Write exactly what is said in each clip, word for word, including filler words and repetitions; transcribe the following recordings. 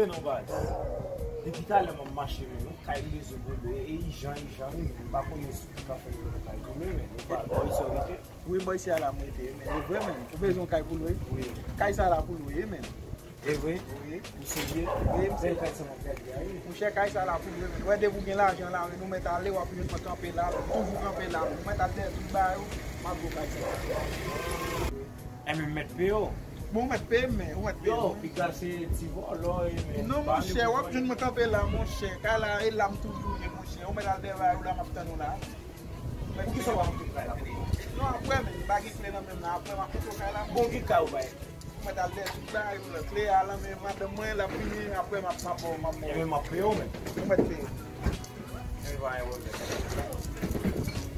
Non, baz. Depi talè m ap mache, men, non, kay m bezwen boule, e ijan, ijan, wi, men, m pa konnen si m ka fè yon kay tou, men, men, nou pa bò isi w rete. Wi, bò isi a la m rete, men, e vre, men, ou bezwen yon kay pou lwe? Wi. Kay sa la pou lwe, men. E vre? Wi. Ou serye? Wi, m serye. Bèl kay sa m ap gade a, wi. Monchè, kay sa la pou lwe, men. Wè, depi w gen lajan la, men, ou mèt ale, w ap jwenn mwen kanpe la, men, toujou kanpe la, men, ou mèt al dèyè tout bagay ou, m ap lwe kay sa. Enben, m mèt peye w. Bon, ou mèt peye m, men, ou mèt peye m. Yo, piga se ti vòlò, e, men. Non, monchè, w ap jwenn mwen kanpe la, monchè. Kay la, e la m toujou ye, monchè. Ou mèt al dèyè bagay ou la, m ap tann ou la. Poukisa w pa monte kay la pou mwen? Non, apre, men, m pa gen kle nan men m la, apre, m ap monte kay la. Bon, ki kay ou bay? Ou mèt al dèyè tout bagay ou la, kle a lan men madanm mwen, l ap vini, apre, m ap, m ap ba w, m ap ba w. Enben, m ap peye w, men. Ou mèt peye m. Enben, pa gen pwoblèm.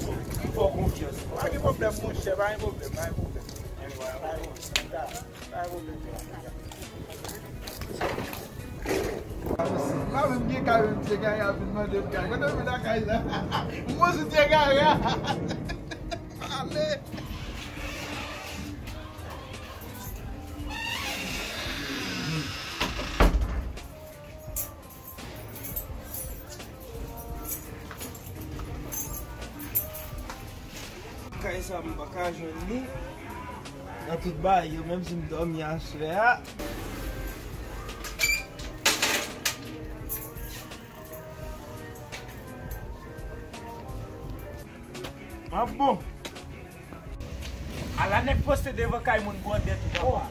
M fè w konfyans. Pa gen pwoblèm, monchè, pa gen pwoblèm, pa gen pwoblèm. Enben, pa gen pwoblèm. Pa gen pwoblèm. Pa menm gen kay, menm ti egare a vin mande m kay. Kote w vin nan kay la? M wè sou ti egare a. Ale! Kay sa m pa ka jwenn li nan tout bagay yo, menm si m dòmi aswè a. Ah bon. Ala nèg poste devan kay moun grandèt ou papa.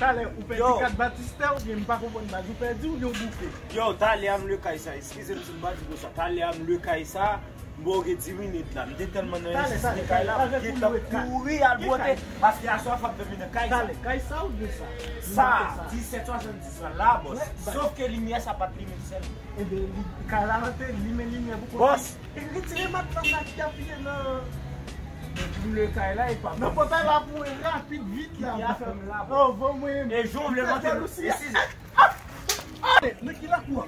Talè ou pèdi kat batistè oubyen m pa konprann baz, ou pèdi oubyen w bouke? Yo, talè a m lwe kay sa, eskize m si m pa di konsa. Talè a m lwe kay sa, m ba w gen dis minit la. M te tèlman nan enstri kay la, m gentan kouri al bwote, paske aswè a fò m dòmi nan kay sa. Talè, kay sa oubyen sa? Sa, disèt swasanndis la, la, bòs. Sòf ke limyè sa pa t limen sèl. Ebyen, li, kay la rantre, limen limyè pou konn. Bòs, Li tire matla sa ki apiye nan, nan boule kay la, e pa nan pòtay la pou rapid, vit la. Ki afè m la, bò? Oh, bon, mwen. E jan w vle monte nou isi. Nan ki lakou a?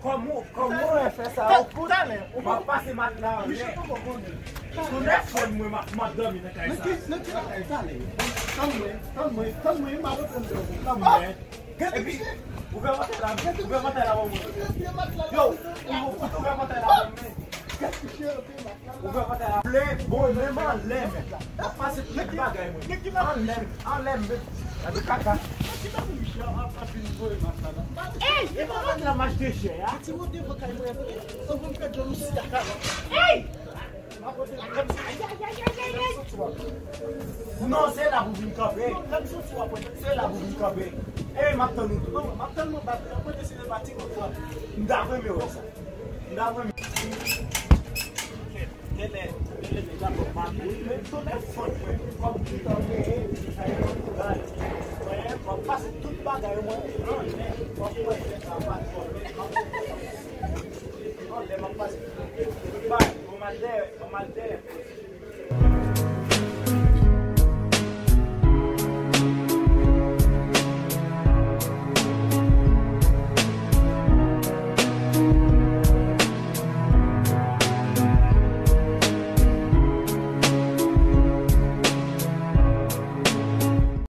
Kòman, kòman w fè sa? Talè, ou pa pase matla anlè. Tonè fann mwen, m ap, m ap dòmi nan kay sa. Nan ki, nan ki lakou? Talè. Tann mwen, tann mwen, tann mwen, m ap tann mwen. Tann mwen. Epi, ouvè pòtay la, ouvè pòtay la ban mwen. Yo, ouvè pòtay la ban mwen. Ouvè pòtay la. Vle, bon, menm anlè, men. M ap pase tout bagay mwen. Anlè, anlè, men. Gade kaka. Ey! Epa gade la mach de chè a. Ey! Non, se la pou vin kanpe. Se la pou vin kanpe. E, m ap tann ou tou. Non, m ap tann mwen bat. Mwen deside pati kontra. M ta renmen wè sa. M ta renmen. Kèlè, kèlè nèg la pran m ap ri, men tonè fòt mwen. Kòm ki tann mwen, sa e yon kouraj. Mwen, m ap pase tout bagay mwen. Anlè, m ap wè sa pa fò. Anlè, m ap pase tout bagay. Bon, m al dèyè, bon, m al dèyè.